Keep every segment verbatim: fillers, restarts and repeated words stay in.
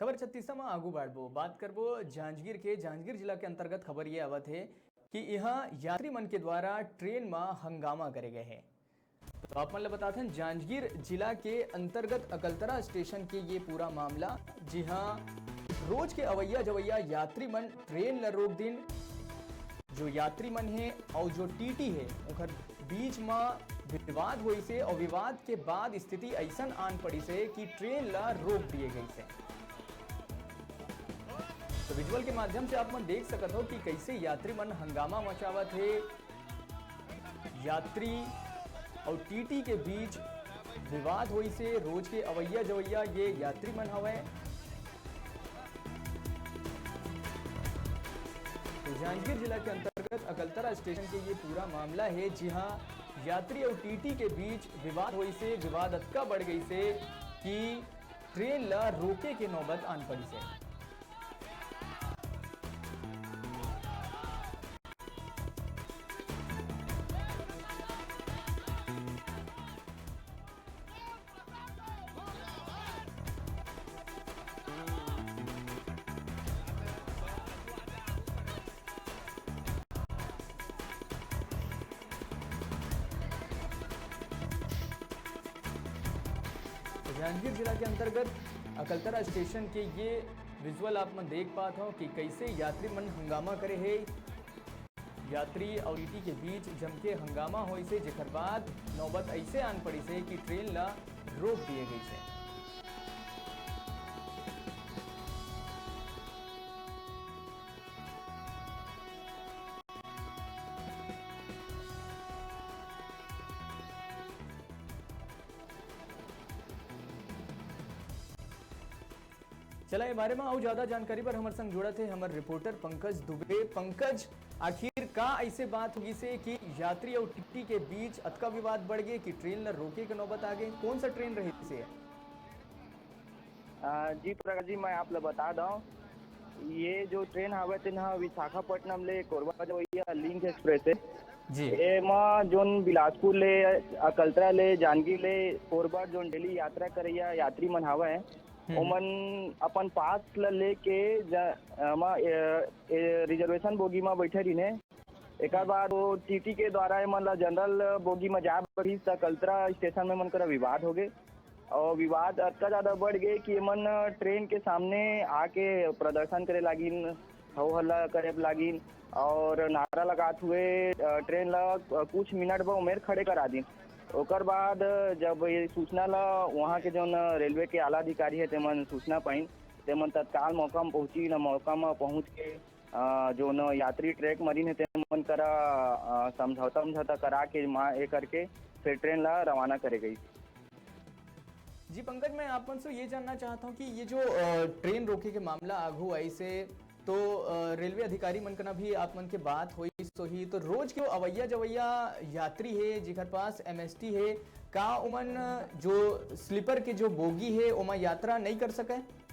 खबर छत्तीसा म आगू बढ़बो, बात करबो जांजगीर के। जांजगीर जिला के अंतर्गत खबर ये आवत हे कि इहां यात्री मन के द्वारा ट्रेन म हंगामा करे गए हे। तो आप मन ल बताथन, जांजगीर जिला के अंतर्गत अकलतरा स्टेशन के ये पूरा मामला, जिहां रोज के अवैया जवैया यात्री मन ट्रेन ल रोक दिन। जो यात्री मन हे अउ जो टीटी हे, ओकर बीच म विवाद होइस हे अउ विवाद के बाद स्थिति अइसन आन पड़िस हे कि ट्रेन ल रोक दिए गइस हे। तो विजुअल के माध्यम से आप मन देख सकत हो कि कैसे यात्री मन हंगामा मचावत हे। यात्री अउ टीटी के बीच विवाद होइस हे। रोज के अवैया जवैया ये यात्री मन हवय। तो जांजगीर जिला के अंतर्गत अकलतरा स्टेशन के ये पूरा मामला हे, जिहां यात्री अउ टीटी के बीच विवाद होइस हे। विवाद अतका बढ़ गइस हे कि ट्रेन ल रोके के नौबत आन पड़िस हे। जांजगीर जिला के अंतर्गत अकलतरा स्टेशन के ये विजुअल आप मन देख पात हो कि कैसे यात्री मन हंगामा करे हे। यात्री अउ टीटी के बीच जमके हंगामा होइस हे, जेकर बाद नौबत अइसे आन पड़िस हे कि ट्रेन ला रोक दिए गइस हे। चला, ये बारे में अउ ज्यादा जानकारी बर हमर संग जुड़त हे हमर रिपोर्टर पंकज दुबे। पंकज, आखिर का ऐसे बात हो गिस हे कि यात्री अउ टीटी के बीच अतका विवाद बढ़ गए कि ट्रेन ला रोके के नौबत आ गए? कौन सा ट्रेन रहिस हे? अ, जी प्रकाश जी, मैं आप ला बता दौं, ये जो ट्रेन हवय तेन ह विशाखापट्टनम ले कोरबा जवइया लिंक एक्सप्रेस हे। जी। एमा जोन बिलासपुर ले, अकलतरा ले, जांजगीर ले कोरबा जोन डेली यात्रा करइया यात्री मन हवय, हम्म। ओमन अपन पास ल लेके ज-, अ, म, ए, ए, रिजर्वेशन बोगी म बइठे रहिन हे। एकर बाद वो टीटी के द्वारा एमन ल जनरल बोगी म जाए बर कहिस, त अकलतरा स्टेशन में एमन करा विवाद हो गए। अउ विवाद अतका ज्यादा बढ़ गए कि एमन ट्रेन के सामने आके प्रदर्शन करे लागिन, हो हल्ला करे लागिन और नारा लगात हुए, अ, ट्रेन ला, अ, कुछ मिनट बर ओमेर खड़े करा दिन। ओकर बाद जब ये सूचना ला वहाँ के जोन रेलवे के आला अधिकारी हे, तेमन सूचना पाइन, तेमन तत्काल मौका म पहुँचिन, मौका म पहुँच के, अ, जोन यात्री ट्रैक म रिहिन हे, तेमन करा, अ, समझौता, समझौता करा के मा-, ए करके फिर ट्रेन ला रवाना करे गई। जी पंकज, मैं आप मन से ये जानना चाहता हूँ कि ये जो, अ, ट्रेन रोके के मामला आगू आइस हे, तो, अ, रेलवे अधिकारी मन कना भी आप मन के बात होइस होही, तो रोज के अवैया जवैया यात्री हे, जेकर पास एमएसटी हे, का ओमन जो स्लीपर के जो बोगी हे, ओमा यात्रा नहीं कर सके?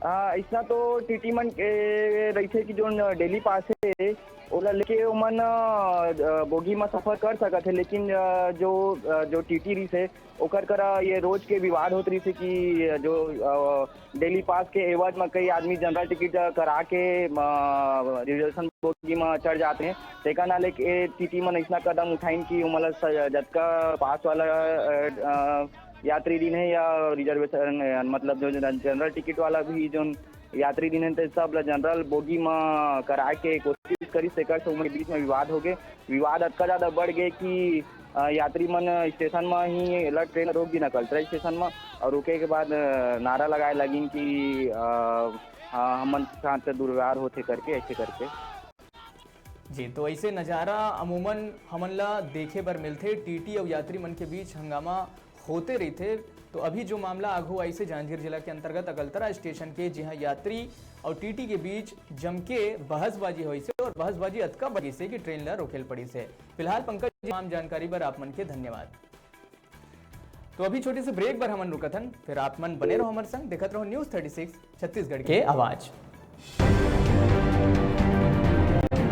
आ, अइसना तो टीटी मन के रहिथे कि जोन डेली पास हे, ओला लेके ओमन, अ, बोगी म सफर कर सकत हे, लेकिन, अ, जो, अ, जो टीटी रहिस हे, ओकर करा ये रोज के विवाद होत रहिस हे कि जो, अ, डेली पास के एवज म कई आदमी जनरल टिकट करा के, अ, रिजर्वेशन बोगी म चढ़ जात हे। तेकर ना लेके टीटी मन अइसना कदम उठाइन कि ओमन ल स-, जतका पास वाला, अ, अ, यात्री रिहिन हे या रिजर्वेशन, मतलब जो जन-, जनरल टिकट वाला भी जोन यात्री रिहिन हे, ते सब ल जनरल बोगी म कराए के कोशिश करिस, तेकर से ओमन के बीच म विवाद हो गे। विवाद अतका ज्यादा बढ़ गे कि, अ, यात्री मन स्टेशन म ही एला ट्रेन रोक दिन अकलतरा स्टेशन म, और रुके के बाद, अ, नारा लगाए लगिन कि, अ, अ, हमन के साथ दुर्व्यवहार होथे करके, ऐसे करके। जी, तो ऐसे नजारा अमूमन हमन ला देखे बर मिलथे, टीटी अउ यात्री मन के बीच हंगामा होते रहिथे। तो अभी जो मामला आघू आइस हे जांजगीर जिला के अंतर्गत अकलतरा स्टेशन के, जिहां यात्री अउ टीटी के बीच जमके बहसबाजी होइस हे और बहसबाजी अतका बढ़ गिस हे कि ट्रेन ला रोकेल पड़िस हे। फिलहाल पंकज जी, तमाम जानकारी बर आप मन के धन्यवाद। तो अभी छोटे से ब्रेक बर हमन रुकत हन, फिर आप मन बने रहो हमर संग, देखत रहो News Thirty Six छत्तीसगढ़ के आवाज।